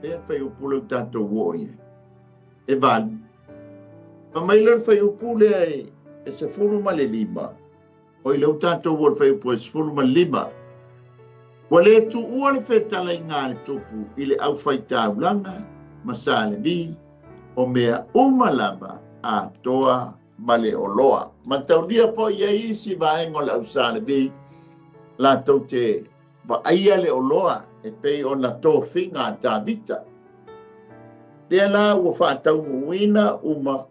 lea fuaiupu lea tatou oo i ai. E 8. Fa mai lea o le fuaiupu lea e 15. O i lea tatou oo i le fuaiupu e 15. Ua le tuua le fetalaiga a le tupu i le aufaitaulaga ma Sa Levi, o mea uma lava atoa ma le oloa. Mataulia foi ai isi vaega o le au Sa Levi, latou te vaaia le oloa e pei ona tofiga a Tavita. Lea la ua faataunuuina uma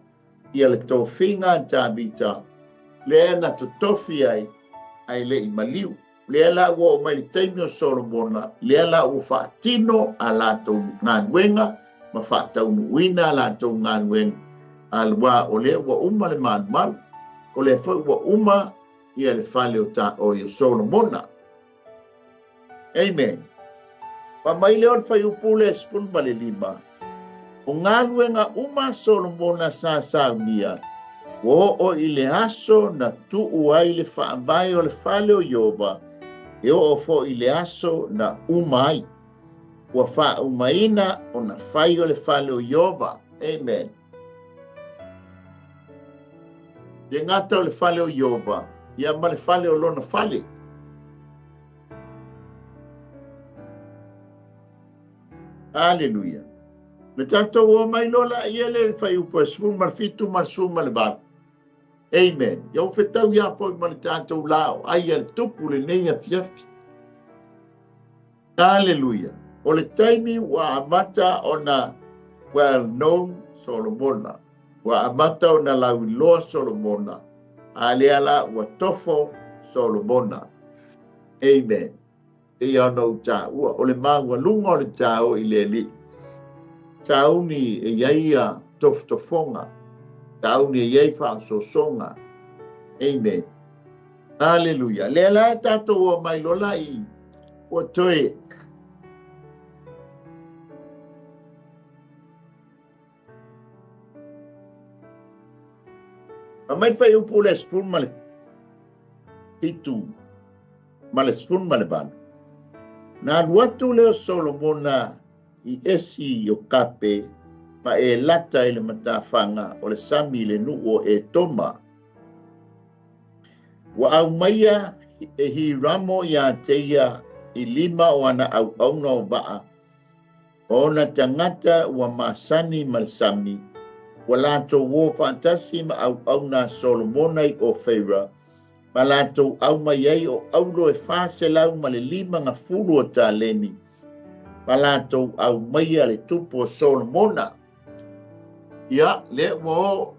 ia le tofiga a Tavita, lea na totofi ai ai le i maliu. Lea la ua oo mai le taimi o Solomona, lea la ua faatino a latou galuega ma faataunuuina a latou galuega. Alua o lea ua uma le malumalu, o lea foi ua uma ia le fale o Solomona. Amen. Fa mai lea o le fuaiupu lea 15, o galuega uma a Solomona sa saunia, ua oo i le aso na tuu ai le faavae o le fale o Ieova, e oo foi i le aso na uma ai. Ua faaumaina ona fai o le fale o Ieova. Amen. Le gata o le fale o Ieova, ia ma le fale o lona fale. Aleluia. Le tatou o mai lola ia le fuaiupu e 17 ma le 18. Amen. Ia o fetau ia foi ma le tatou lao, ai a le tupu lenei afiafi. Aleluia. O le taimi ua amata ona well known Solomona. Ua amata ona lauiloa Solomona. A lea la ua tofo Solomona. Amen. E ia ona ou tāua, o le maualuga o le tāo i le alii. Tauni e iai ia tofotofoga, tauni e iai faaosoosoga. Amen. Aleluia. Lea la e tatou o mai lola i ua toe a mai fuaiupu le 17 ma le 18. Na alu atu lea o Solomona i esi o Kape ma e lata i le matafaga o le sami i le nuu o Etoma. Ua aumaia e Hiramo ia te ia i lima o ana auauna o vaa, o ona tagata ua masani ma le sami, ua latou o faatasi ma auauna a Solomona i Ofeira, ma latou aumai ai o aulo e 450 o taleni, ma latou aumaia le tupu o Solomona. Ia, lea ua o,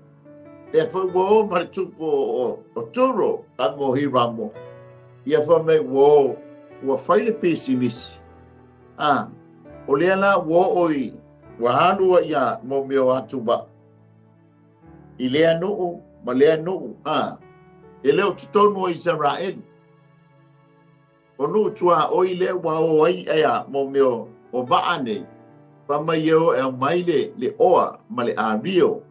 lea foi ua o ma le tupu o Turo, a mo Hiramo. Ia fa mai ua o, ua fai le pisinisi. A, o lea la ua oo i, ua alu ia mo mea o atu ba. I lea nuu, ma lea nuu, a, e leo totonu o Israeli. O nuu tua oi lea ua o ai ea mo mea o vaa nei. Fa mai e o e au mai le oa ma le ario.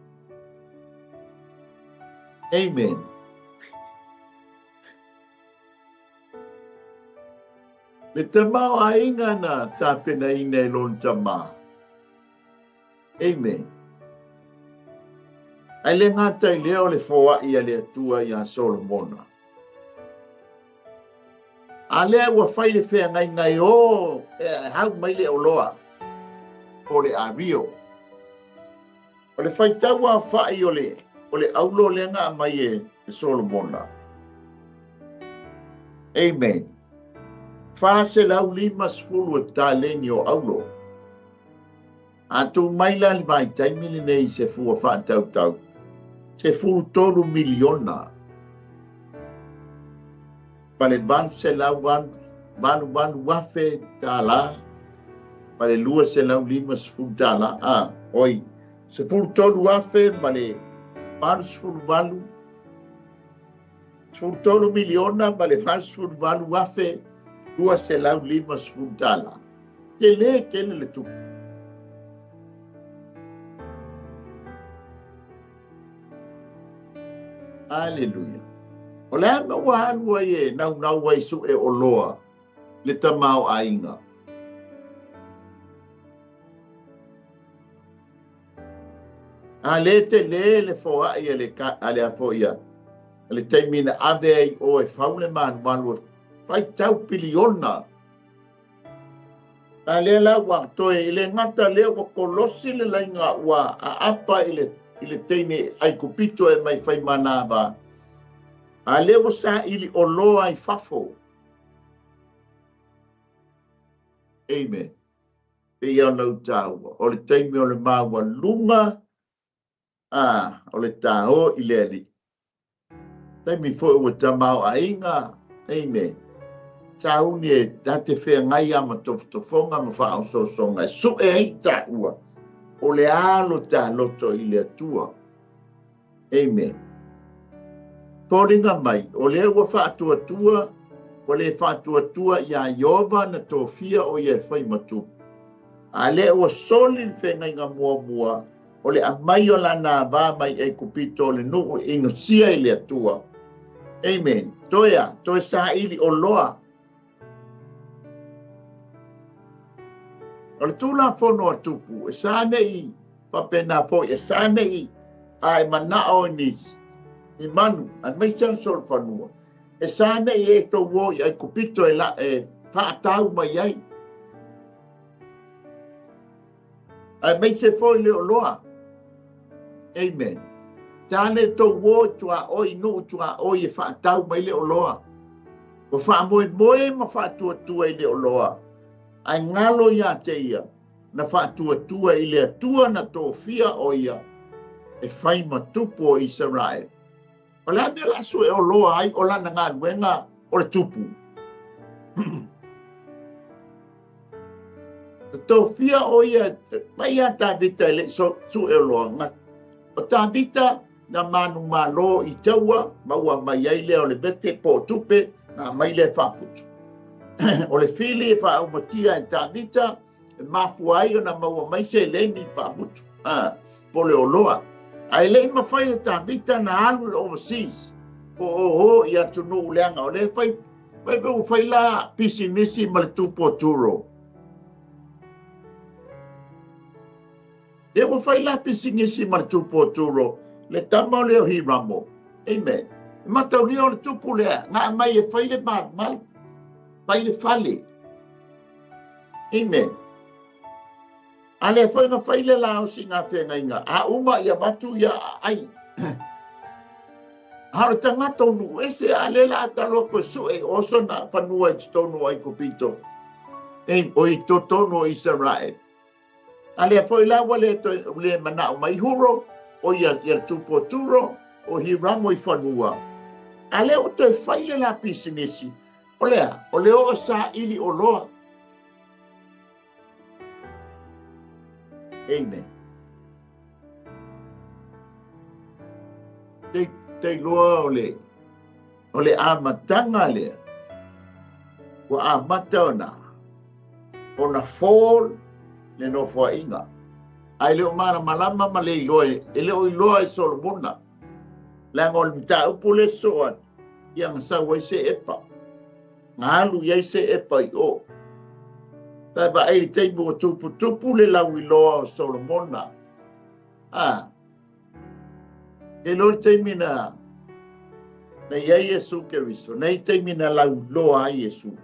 Amen. Le tama o aiga na tapenaina e lona tama. Amen. Ai le gata i lea o le foai a le Atua ia Solomona. A lea ua fai le feagaiga e o e hau mai le oloa o le ario. O le faitau a fai o le aulo lea na aumai e Solomona. Amen. 450 e taleni o aulo. A tū mai la le vaitaimi lenei se fua faatautau, se 13 miliona. Ma le $888,000 ma le $250, a oi 13,000 ma le 88, 13 miliona ma le 88,000 $250. Tele tele le tupe. Aleluia. O le a ua alu ai e naunau ai su'e oloa le tamaoaiga. A le tele le foai a le a le afoia le taimi na ave ai o e fau le malumalu e faitau piliona. A lea la ua toe i le gata lea ua kolosi le laiga ua aapa i le teine ai kupito e mai fai manava. A lea ua saili oloa i fafo. Amen. E ia lau tāua. O le taimi o le maua lunga, a o le tāo i le ali. Taimi foi ua tamao aiga. Amen. Tāuni e tate whea ngai ama tofotofonga ma whaososonga. E sue ai tāua. O le alo tā loto i le atua. Amen. Pōringa mai, o lea ua whaatuatua, o le whaatuatua ia Iova na tōfia o ia e whai matupu. A lea ua soli le whengainga mua mua, o le amai o lana vā mai e kupito o le nuu inosia i le atua. Amen. Toea, toe saili o loa. O le tūla fono a tupu, e sa nei, papena foi, e sa nei, a e manao ni, ni manu, a mai se sol fanua. E sa nei e tō oi ai kupito e la, e whaatau mai ai. A mai se foi le oloa. Amen. Tāne tō oi tua oi nuu tua oi e whaatau mai le oloa. O whaamoe moe ma whaatuatua i le oloa. Ai ngalo ia te ia, na whaatuatua i le atua na tōfia o ia, e whai matupu o Israel. O le ame la su e oloa ai, o lana ngā luenga o le tupu. Tōfia o ia, mai ia Tāvita e le su e oloa. O Tāvita na manu malo i taua, maua mai ai lea o le vete po tupe, na mai le whaputu. O le fili e whaaumatia e Tāvita, e mafua ai o na maua mai se leni whaputu. Po le oloa. A e lei mawhai e Tāvita na alu le overseas. Po o ho i atu nuu leanga. O le whai, whai pe whai la pisinisi ma le tupu o turo. E ua whai la pisinisi ma le tupu o turo. Le tama o leo hiramo. Amen. E mataulia o le tupu lea. Ngā mai e whai le malumalu. Whai le fale. Amen. A le whai ngā whai le lao si ngā whengainga. A uma ia matu ia ai. A o le tangata o nuu ese a le la ataloa koe sue oso na whanua i tonu ai kopito. E o i totonu o Israel. A le whai la wale to le manao mai huro o ia ia tupu o turo o hiramo i whanua. A le o te whai le la pisinisi. O lea, o le o sa ili o loa. Amen. Te loa o le amatanga lea. Ua amata ona. Ona fall le nofoaiga. Ai le o malamalama ma le iloa e le o iloa e Solomona. Leaga o le mataupu le soa ia gasau ai se epa. Ngalu iai se epa i o. Tai vaai le taimi ua tuputupu le lauiloa o Solomona. E loa le taimi na iai Iesu Keriso. Nei taimi na lauiloa ai Iesu.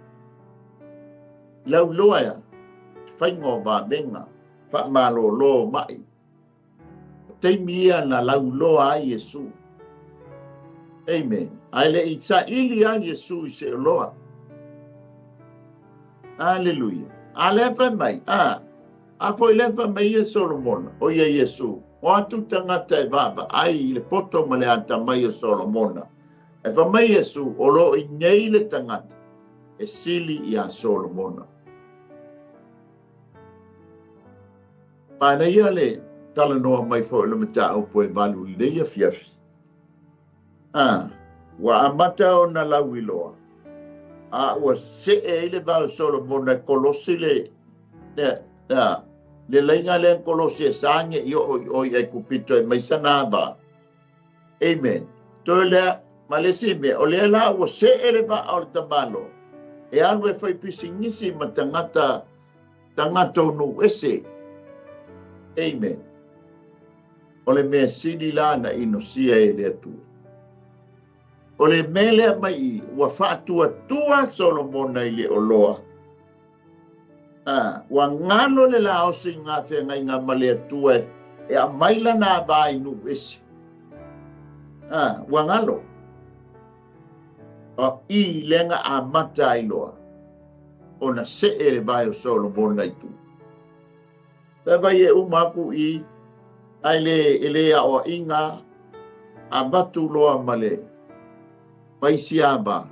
Lauiloa ia, whainga o vāmenga, whaamalolo mai. O taimi ia na lauiloa ai Iesu. Amen. Ai le i saili a Iesu i se oloa. Aleluia. A le whai mai. A foi le whai mai e Solomona. O ia Iesu. O atu tangata e vava. Ai le poto ma le ata mai o Solomona. Ae fai mai Iesu, o lo o i inei le tagata e sili iā Solomona. Manaia le talanoa mai foi o le mataupu e valu i lenei afiafi. A, ua amata ona lauiloa, a ua see ai le vae o Solomona e kolosi le, le, le, le laiga lea kolosi e sa ne i oo i o i Aikupito e mai sana ava. Amen. Toe lea, ma le isi mea, o lea la ua see le vaa o le tamaloa, e alu e fai pisinisi ma tagata, tagata o nuu ese. Amen. O le mea sili la na inosia e le Atua. O le mea lea mai i, ua faatuatua Solomona i le oloa. Ua galo le laosi i ngā feagaiga ma le Atua e aumai lana ava i nuu ese. Ua galo. O i lea na amata ai loa ona see le vae o Solomona i tua. Vae e uma aku i ai le e le aoaʻiga avatu loa ma le maisi ava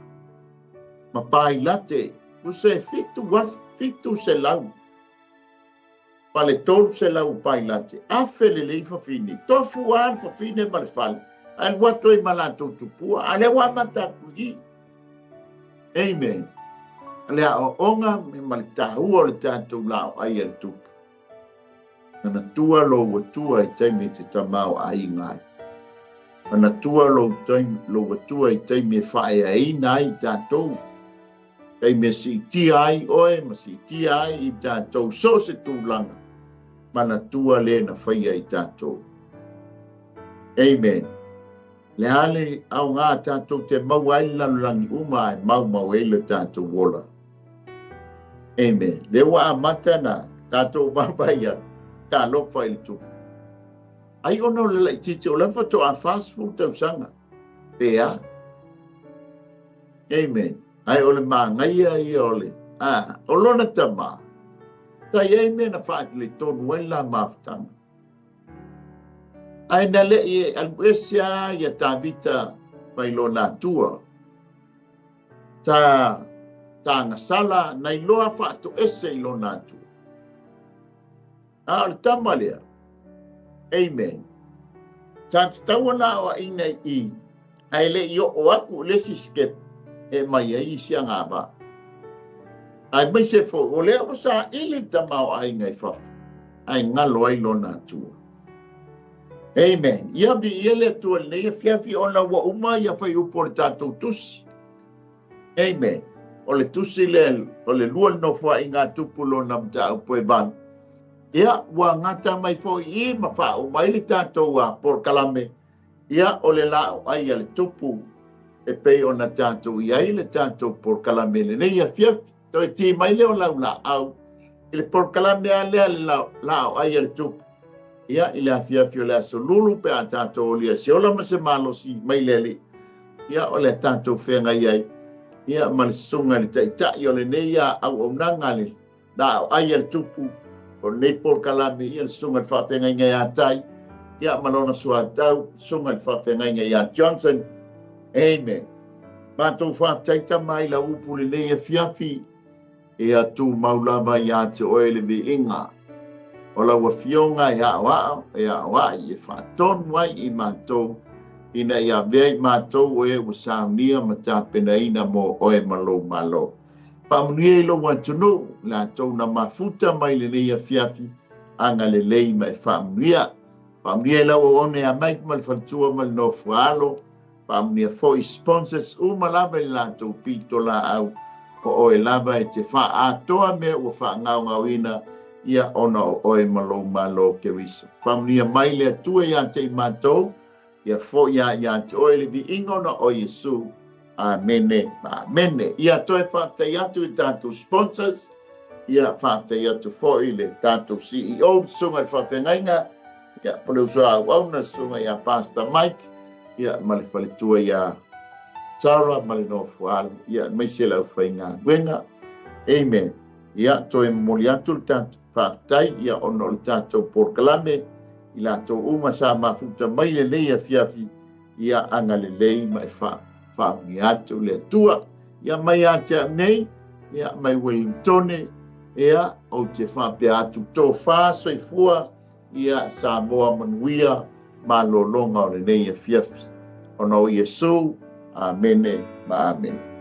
ma pailate use 700 ma le 300 pailate afe lelei fafine tofu a le fafine ma le fale ae alu atu ai ma latou tupua a lea ua amata atu i. Amen. Le aoaoga ma le taua o le tatou laoai a le tupu. Manatua lou Atua i taimi e te tamaoaiga ai. Manatua lou Atua i taimi e faaeaina ai i tatou. Taimi e siitia ai oe ma siitia ai i tatou so o se tulaga. Manatua le na faia i tatou. Amen. Le a le aoga tatou te maua ai le lalolagi uma ae maumau ai le tatou ola. Amen. Le ua amata na tatou vaavaai atu, talofa i le tupu. Ai ona o le laitiiti o le faatoa 40 tausaga. Pe a? Amen. Ai o le magaia ia o le, o lona tama. Sa i ai mea na whaatile tonu ai la mafutanga. Ai na le i e alu ese a ia Tavita mai lona atua. Ta tagasala na iloa faatoese i lona atua. A o le tama lea. Amen. Sa tatau ona aoaʻiga i ae le i oo aku i le isi step e mai ai isi agavaa. Ae maise foi, o lea ua saili le tamaoaiga i fafo, ae galo ai lona atua. Amen. Ia viia le Atua i lenei afiafi ona ua uma ia fuaiupu o le tatou tusi. Amen. O le tusi lea, o le lua le nofoaiga a Tupu lona mataupu e 8. Ia, ua gata mai foi i ma faauma ai le tatou polokalame. Ia, o le laoai a le Tupu e pei ona tatou i ai le tatou polokalame i lenei afiafi. Toe ti mai lea o lau laau i le polokalame a lea le laoai a le Tupu. Ia, i le afiafi o le aso Lulu pe a tatou olia se ola ma se malosi mai le Alii. Ia, o le tatou feagai ai. Ia, ma le susuga i le taitai o lenei auaunaga le laoai a le Tupu o lenei polokalame, ia le susuga i le faafeagaiga ia Tai, ia ma lona suatau, susuga i le faafeagaiga ia Johnson. Amen. Matou faafetai tama i lau upu lenei afiafi, ia tumau lava ia te oe le viiga. O lau afioga e aoao, e aoai, e faatonu ai i matou, ina ia avea i matou o e ua saunia ma tapenaina mo oe ma lou malo. Faamanuia i lou atunuu, latou na mafuta mai lenei afiafi, agalelei ma e faamanuia. Faamanuia i lau auauna ia Mike ma le faletua ma le nofoaalo. Faamanuia foi sponsors uma lava i latou pito laau o oe lava e te faaatoa mea ua faagaogaoina ia ona o oe ma lou malo Keriso. Faamanuia mai le Atua ia te i matou, ia foi ia ia te oe le viiga ona o Iesu. Amene, amene. Ia toe faafetai atu i tatou sponsors, ia faafetai atu foi le tatou CEO, susuga i le faafeagaiga, ia po le uso a auauna, susuga ia Pastor Mike, ia ma le faletua ia Sarah ma le nofoalu, ia aemaise le aufaigaluega. Amen. Ia toe momoli atu le tatou faafetai ia ona o le tatou polokalame i latou uma sa mafuta mai lenei afiafi, ia agalelei ma e Faamanuia atu le Atua. Ia mai ia te au nei, ia mai Uelintone, ia ou te faapea atu tofa soifua, ia Samoa manuia malologa o lenei afiafi. Ona o Iesu, amene ma amene.